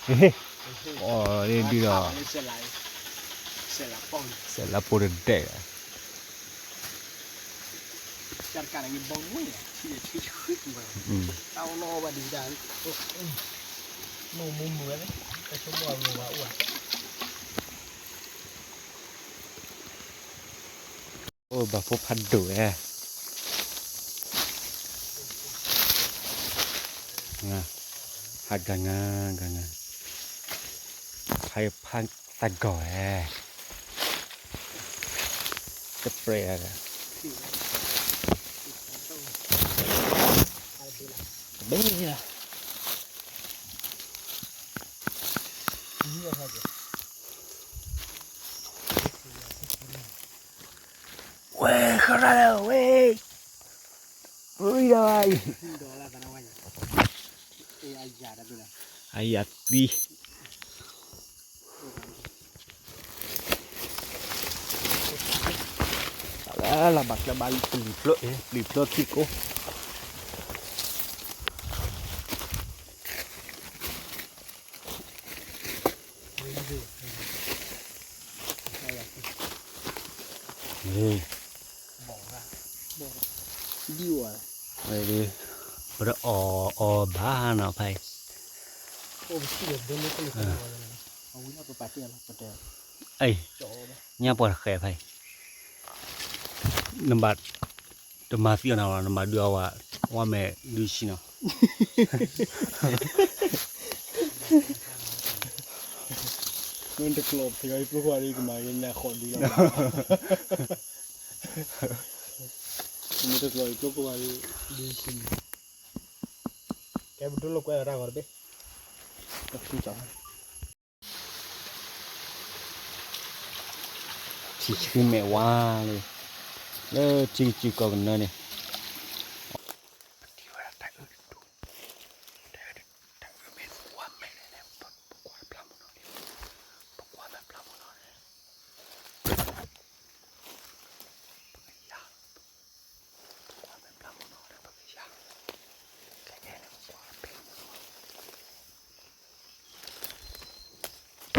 ဟ့ၣ်, အီၣ်ဒုဒီး, စဲးလးပိတဒဲး, အိၣ်ဘၣ်ဖိဖးဒိၣ်ဝဲ, ဟးဂၤငါ, ဂၤငါ, ဖးဖးသးဂီၤဝဲ, တပြဲၢ်ဂၤ, တဘ့ၣ်လီၤ. ဝဲ ခရၣ်လၢဝဲ, ဝံၤဒီးဝဲအံၤ, အယၤသံ, လၢဘၣ်ကျဲဘၣ်ပျံၤဖျိ, ပျံၤဖျိခံကိး ဒ်ဝဲ, ပတအီၣ်အီၣ်ဘၣ်နီၤဖဲအံၤ, အံၤ, ညါပှၤတဃဲးဖဲအံၤ, နဘၣ်, တမၤသံအီၤနၤလီၤ, နဘၣ်ဒုးအီၣ်ဝဲ, ဝဲမဲာ်ဒုးဆံနီၤ မ့ၢ်တကျိးဖျိအံၤကျိခွါဒီး ကမၤက့ၤညၣ်ဃီဒုလီၤ, မ့ၢ်တကျိးအံၤကျိခွါဒီး, ဒုးဆံ, ကဲပဒိၣ်လိာ်ကွဲဒီးတၢ်ဂီၤတဘ့ၣ်, ထံဆှံမဲာ်ဝါလံ, လၢထံကစုကီၢ်ကနၢန့ၣ် ပထံၣ်ဝဲဒၣ်တၢ်အုၣ်တဒူၣ်, တၢ်အုၣ်မ့ၢ်ဝါမဲာ်န့ၣ်, ပကွၢ်ဖျါမုၢ်နီၤန့ၣ်, ပကွၢ်မဲာ်ဖျါမုၢ်နီၤန့ၣ်, ပကယၤ, ပကွၢ်မဲာ်ဖျါမုၢ်နီၤန့ၣ် ပကယၤ, ခဲကဲန့ၣ်ပကွၢ်ဖျါမုၢ်နီၤ လၢန့ၣ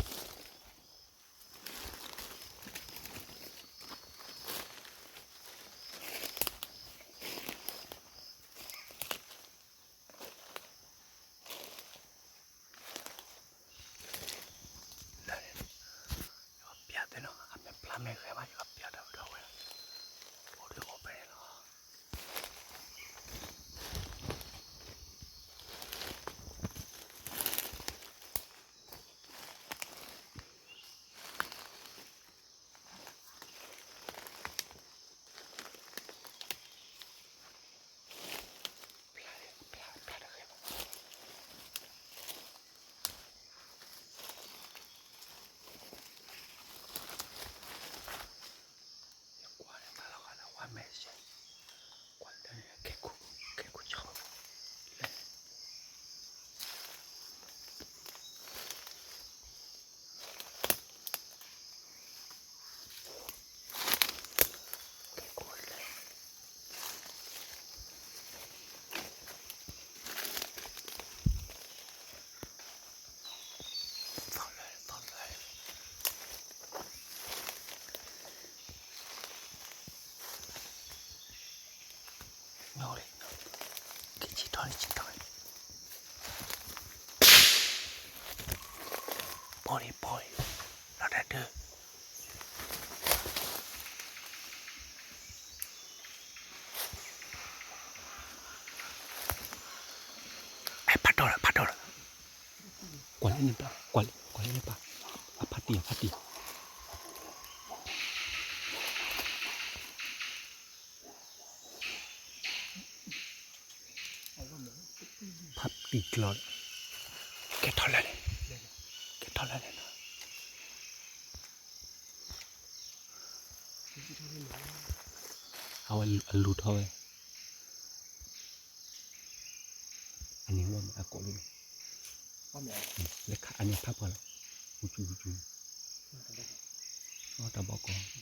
်, ယကပျးသ့နီၤ, အမဲာ်ဖျါမဲာ်ဂဲၤမး ယကပျးတၢ်ဝဲဒီးဝဲ, အိၣ်ဒုးအိၣ်ဖဲန့ၣ်လီၤ. ဖျါ, ဖျါတဂ့ၤဘၣ်. ယကွၢ်လၢတၢ်လီၢ်ဂၤလၢဝါမဲာ်စဲး, ကွၢ်လၢန့ၣ် ကဲခိၣ်, ကဲခိၣ်ဆီ, လၢ ကဲခိၣ်လၢ သီၣ်လၢ သီၣ်လၢ ညီလံ, က့ၤဆံးထီၣ်လံ ဆံးထီၣ်လံ, ပိာ်လံ ပိာ်လံ, လီၤတၢ်ဒုး အဲ ဖးထီၣ်လီၤ ဖးထီၣ်လီၤ, ကွၢ်လၢန့ၣ်ပၢ် ကွၢ်လၢ ကွၢ်လၢန့ၣ်ပၢ်, အဖးတံၢ် အဖးတံၢ် ဖးတံၢ်ကျီၤ, ကဲထီၣ်လၢန့ၣ်, ကဲထီၣ်လၢန့ၣ်လီၤ, အဝဲအလူၤထီၣ်ဝဲ, အန့ၣ်ဝဲအကိးလံန့ၣ်, လၢခါအန့ၣ်ဖးပှၢ်လီၤ, ဝူကၠူဝူကၠူ, အတၢ်ဘီကီ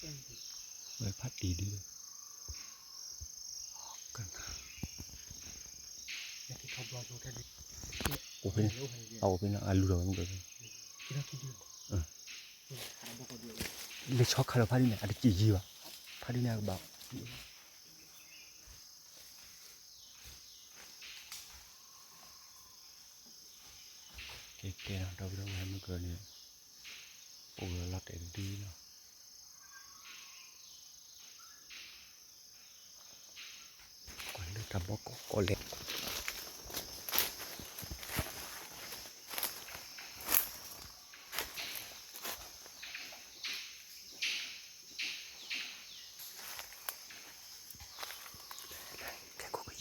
Thank you. ဝဲဖးတံၢ်ဒုး, ကနၣ်, အိၣ်ဖဲန့ၣ်, အအိၣ်ဖဲန့ၣ် အလူၤဒီးဝဲမ့ၢ်က, လဲၤဆီခါလီၤဖးဒ်န့ၣ် အတစံၣ်ယံၤဘၣ်, ဖးဒ်န့ၣ်အကဘၣ် ကဲကဲနီၤ ဒီပုၢ်ဒီဝဲၢ်မုၢ်ကရၢန့ၣ်, အိၣ်လီၤလီၤတဲာ်တဒုလီၤ, ကွၢ်လၢတၢ်ဘီကီၢ်ကီၢ်လဲၣ် ခဲခိၣ်က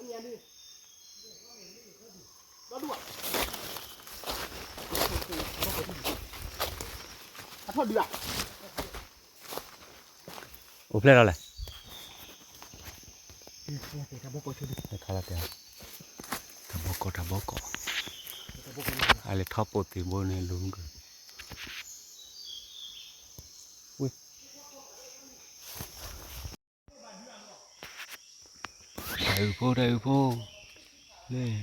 ယၤ အိၣ်ဖျဲၣ်လီၤလဲၣ်, တၢ်ဘီကီၢ် တၢ်ဘီကီၢ်, အလဲၤထီၣ်ပိာ်သ့ၣ်ဘိန့ၣ်လူၤမုၢ်ကရၢ, တၢ်အုးဖိ တၢ်အုးဖိ, လဲၤ,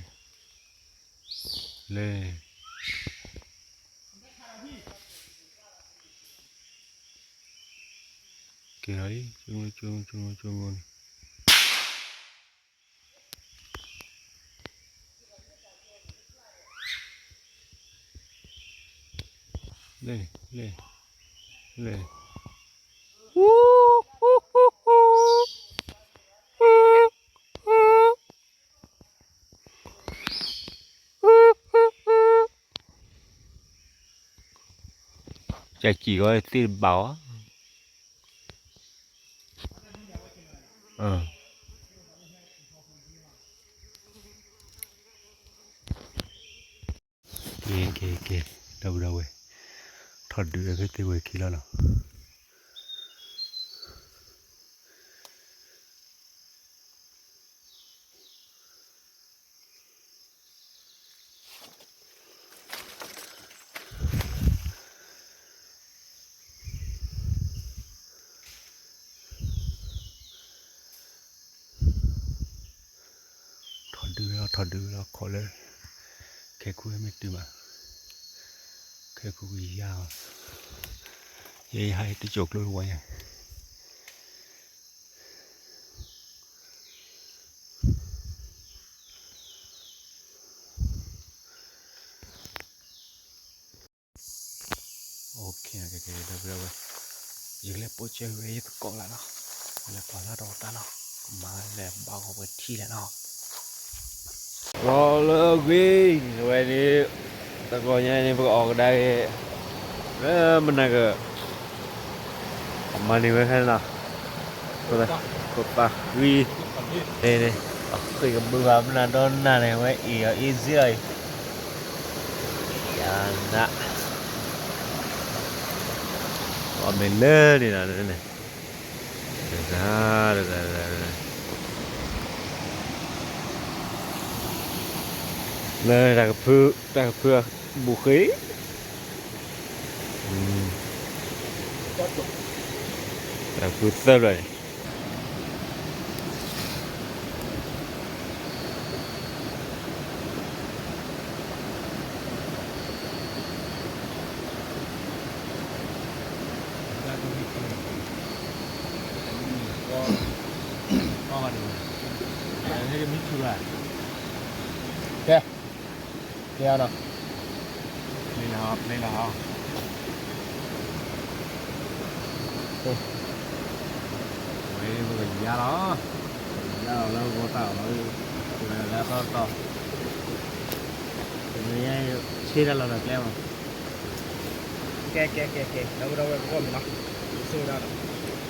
လဲၤ, ကဲလီၤလံ, ဆိကမိၣ် ဆိကမိၣ် ဆိကမိၣ် ဆိကမိၣ်န့ၣ် လဲၤ, လဲၤ, လဲၤ, ကစံၣ်ကီးသ့ၣ်တဘၣ်အီၤ, ကဲ ကဲ ကဲ ဒီပုၢ်ဒီဝဲၢ်, ထီၣ်ဒုးဝဲဖဲသ့ၣ်ဝဲၢ်ခံလီၤနီၤ. ထီၣ်ဒုးဝဲလီၤ ထီၣ်ဒုးဝဲလီၤ ခိးလၢ ခဲခူမ့ၢ်တုၤမး ခဲခူကယၤအီၤ ယဲယဟဲတကၠိၣ်ကျိတဝီညါ ကဲ ကဲ ကဲ ဒီပုၢ်ဒီဝဲၢ် ယကလဲၤပိာ်စၢၤဝဲယသကိးလၢနီၤ လဲၤကွၢ်လၢတၢ်အိၣ်သးနီၤ ကမၤလဲၤဘၣ်ဂီၤပှဲၤထံလဲၣ်နီၤ လီၤလၢအဂ့ၤ ဝဲန့ၣ် တဂီၤညါန့ၣ် ပကအီၣ်ကဒါက့ၤ လၢမနၤက အမၤန့ၢ်ဝဲခဲနီၤ ခိၣ်သးဃံ န့ၣ် အဃ့ကဘုးဘၣ် မနၤဒီးနၤန့ၣ် ဝဲအ့ၣ်အီၤအ့ၣ်စ့အီၤအံၤ ယၤနး အီၣ်မ့ၢ်လၢန့ၣ်နီၤ တဂၤ တဂၤ တဂၤ လၢတၢ်ကဖု တၢ်ကဖုအဘူးဃ့ တၢ်ကဖုသၢဖျၢၣ်န့ၣ် ကဲ ကဲနီၤ ပျဲလီၤ ပျဲလီၤ ဝဲပကယါလီၤ ယါလီၤလၢဂီၤတၢ်အီၣ်လီၤ လၢအသီတတီၤ တနံၤညါ ဆ့တၢ်လီၢ်လၢကျဲမး ကဲ ကဲ ကဲ ကဲ ဒီပုၢ်ဒီဝဲၢ် ပဂီၢ်မးနီၤ ဆိၣ်ဝဲဒၣ်လီၤ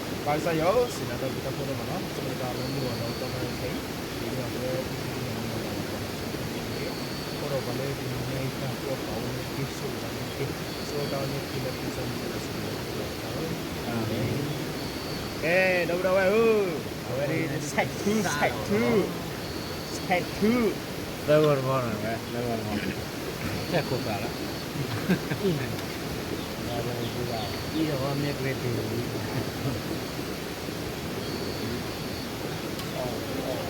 ပၢ်ကစၢ်ယွၤဧၢ, စံးနၤတၢ်ဘျုးတၢ်ဖှိၣ်ဒိၣ်မးလီၤ. ဆိၣ်ဂ့ၤတၢ်လၢမုၢ်ဂီၤဒီးတီၢ်တၢ်ခဲအံၤ, ဒ်န့ၣ်အဃိ ပမ့ၢ်မၤလၤကပီၤလၢဆၢကတီၢ်န့ၣ်, အိၣ်ဒီးပှၤလၢတနံၤညါအံၤတၢ်ကိးပှၤအိၣ်လၢတ့ၢ်ဆိၣ်ဂ့ၤအီၤန့ၣ်တက့ၢ်. ဆိၣ်ဂ့ၤတၢ်အီၣ်န့ၣ်တက့ၢ်လၢပကစၢ်ယ့ၣ်ၡူးခရံာ်အမံၤလီၤ. ကဲ ဒီပုၢ်ဒီဝဲၢ်ဧၢ, အဝဲဒၣ် side two, side two, side two, သၢဂီ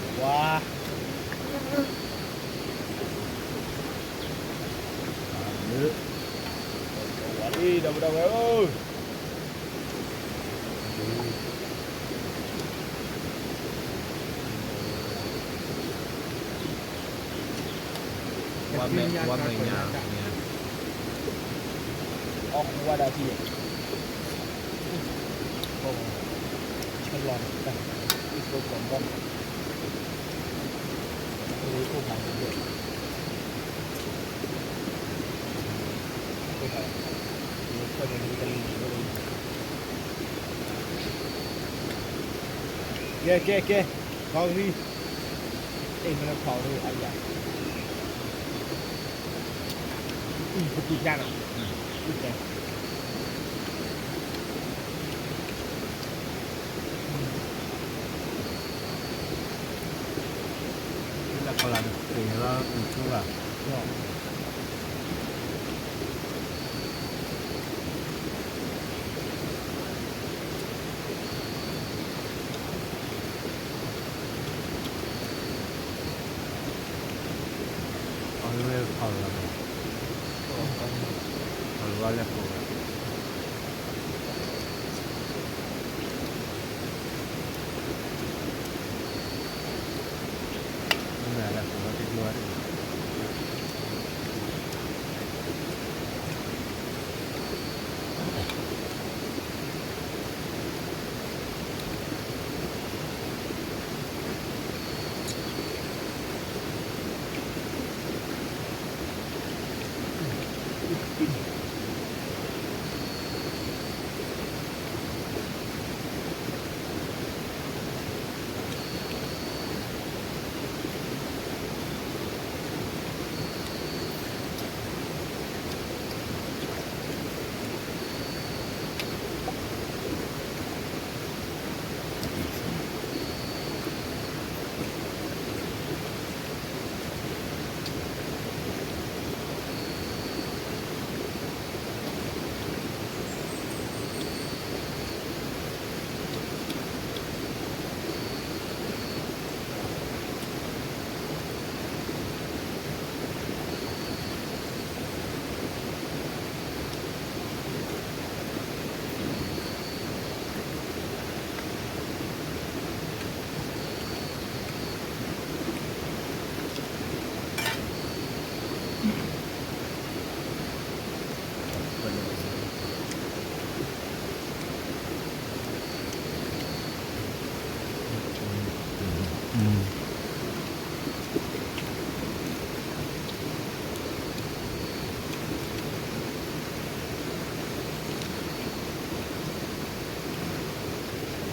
ၤတဘီန့ၣ်ဝဲ သၢဂီၤတဘီ, စဲးခိၣ်ပာ်လီၤ, အံၤတဘီမ့ၢ်ကြ့ၢ်ဒံး ဝါ, ဝါလံ ဒီပုၢ်ဒီဝဲၢ်ဧၢ. ဝါမဲာ်ညါ, အီၣ်ဃူဝါဒၣ်ထံၣ်, ဆၢလီၤန့ၣ်တၢ်, အိၣ်ကိးဘီ, အိၣ်ဖးဒိၣ်, အိၣ်ဖးဒိၣ်, ကဲကဲကဲ, ခီကသံ, အဲၣ်မ့ၢ်လၢဖီၣ်လၢအယၤ, အံၤပကူၣ်ဖျါနီၤ, အံၤ လၢကလၤတသ့ၣ်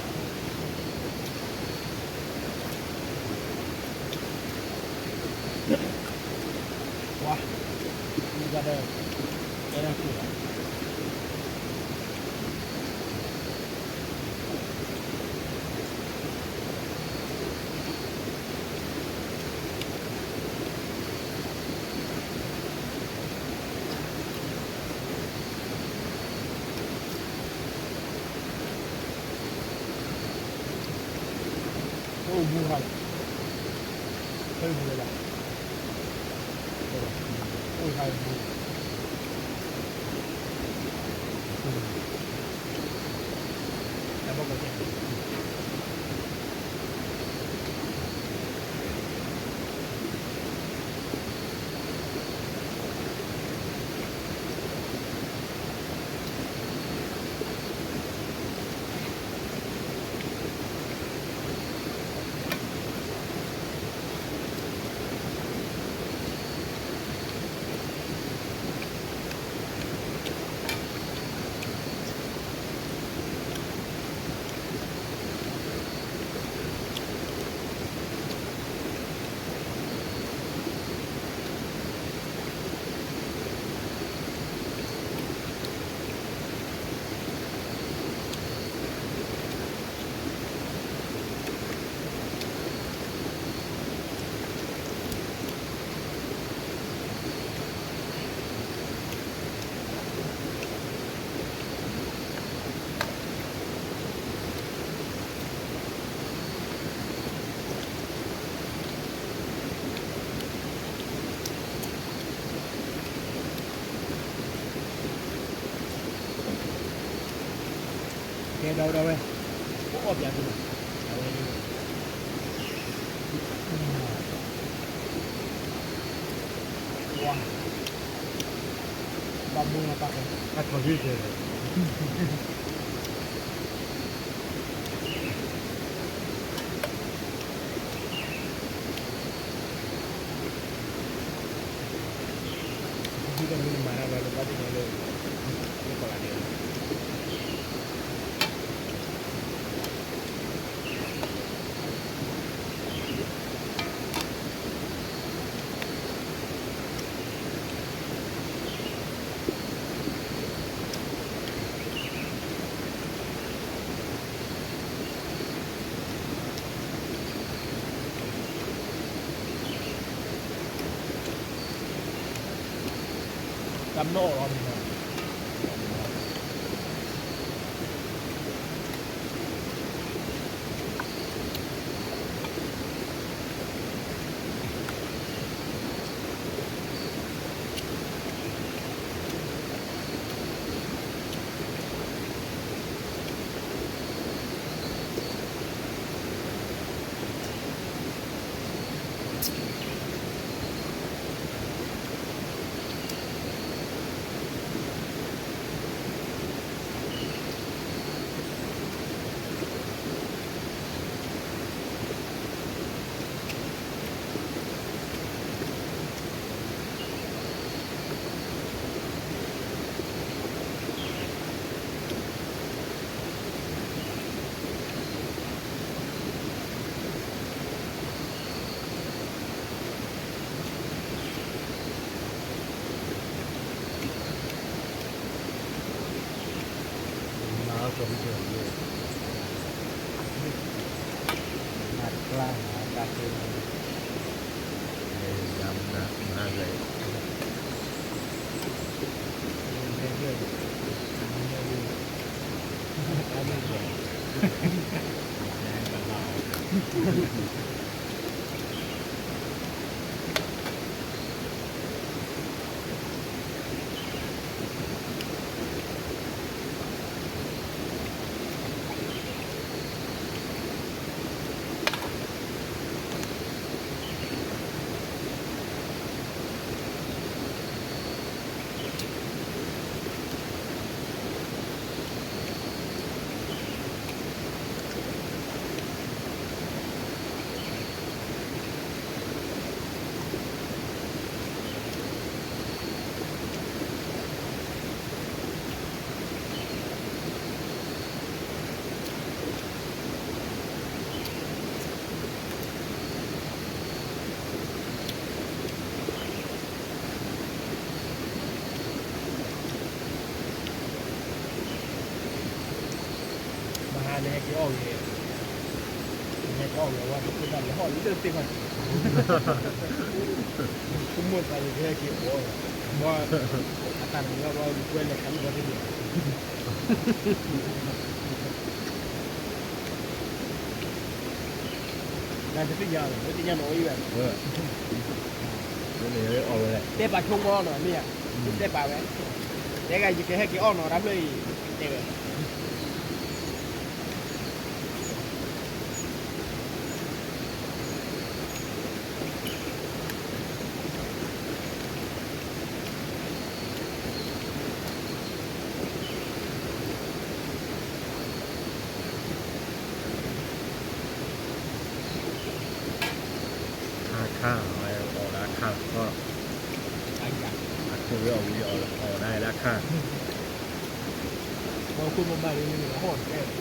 လီၤ အုၣ်ထူလီၤ. အီၤလၢဖီၣ်လီၤ, ဖီၣ်လီၤဘၣ်လဲၣ်ဃိးဘၣ်. ကဲ ဒီဝဲဒီဝဲ, ပအီၣ်ပၠးသုလီၤ, အဝဲ, ဝါ, ဘၣ်ဘိလီၤပၢ်ဃဲ, အထီၣ်ဟံၣ်ကဲလီၤ. ဟံၣ်ဒီးမ့ၢ်နမၤတၢ်လီၤ နဘၣ်သ့ၣ်ညါလၢ ယကီးလၢဒဲးလီၤ. တၢ်မနီၣ်အီၣ်လီၤန့ၣ်လီၤ. မဟါန့ၣ်ဟဲက့ၤအီၣ်ဂ့ၤ, နဟဲက့ၤအီၣ်ဂ့ၤဝဲ ပခိၣ်သၣ်လီၤဟီၣ်လၢသ့ၣ်ခီၣ်ထံး, ဆိကမိၣ်သးယကဟဲက့ၤအီၣ်, ဘၣ်, အတၢ်တမုာ်ဘၣ်ဘၣ် ယကွဲလဲၤခးလၢဘီသ့ၣ်န့ၣ် နတသ့ၣ်ညါဘၣ်, တသ့ၣ်ညါနအီၣ်အံၤဘၣ်, တဲပာ်ဆိကမိၣ်နီၤ မ့ၢ်ဧါ, တဲပာ်ဝဲ, တဲဂၤယကဟဲက့ၤအီၣ်နီၤ တၢ်ဖျၢၣ်အံၤ, တဲဝဲ ခါခါ အဝဲအီၣ်ဒၣ်ခါလီၤ, အခိၣ်ဝဲအီၣ်ဝံၤ အီၣ်ဒၣ်ခါ, ပှၤခိၣ်ဘၣ်ဘၣ်လံလံလီၤဟီၣ်တဲ အ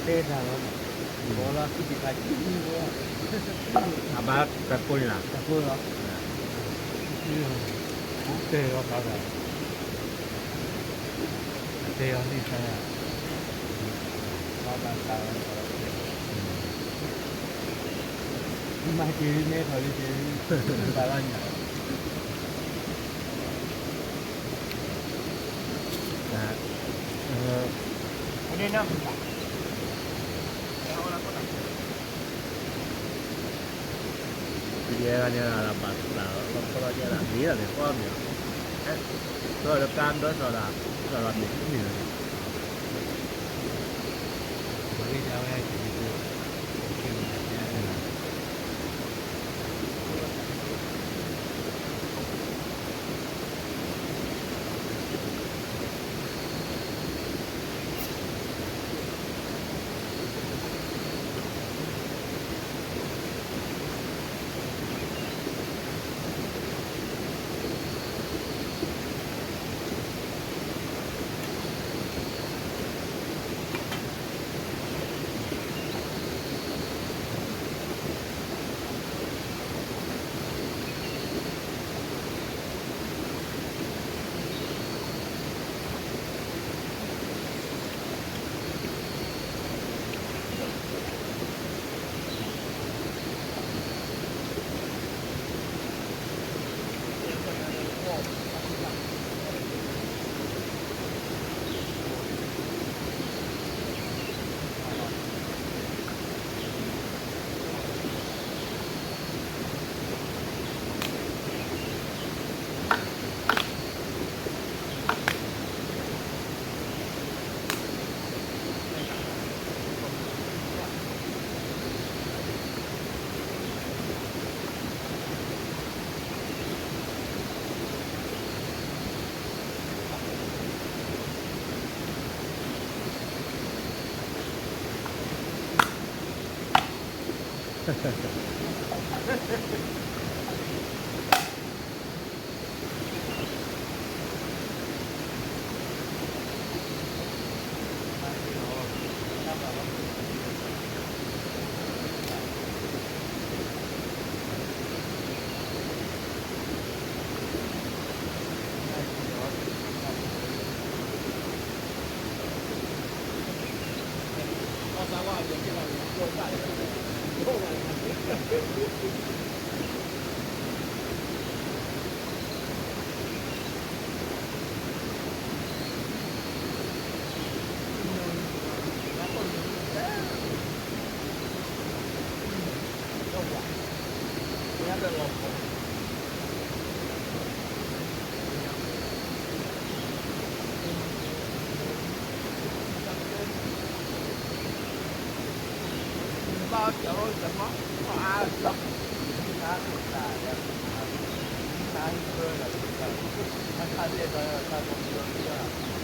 တဲတၢ်လီၤနီၤ, ဘီလီၤခံတခါ, အဘၣ်တၢ်ကိးန့ၣ်လီၤ, တၢ်ကိးလီၤ, တဲလီၤခါ, အတဲအီၤန့ၣ်ခါ, ဘၣ်ဘၣ်သးလီၤ, မၤက့ၤန့ၣ်ထီၣ်လံက့ၤ, ဘၣ်လီၤညါ ယဲန့ၣ်လၢဘၣ်သးလီၤ, ခီလီၤကဲဒၣ်မ့ၢ်လီၤန့ၣ် ဃီမ့ၢ်လီၤ, ဒီးကါဒီးစီၤဒၣ်, စီၤဒၣ်မ့ၢ်မ့ၢ်လီၤန့ၣ်, မၤဂ့ၤဒၣ်ဝဲက့ၤ,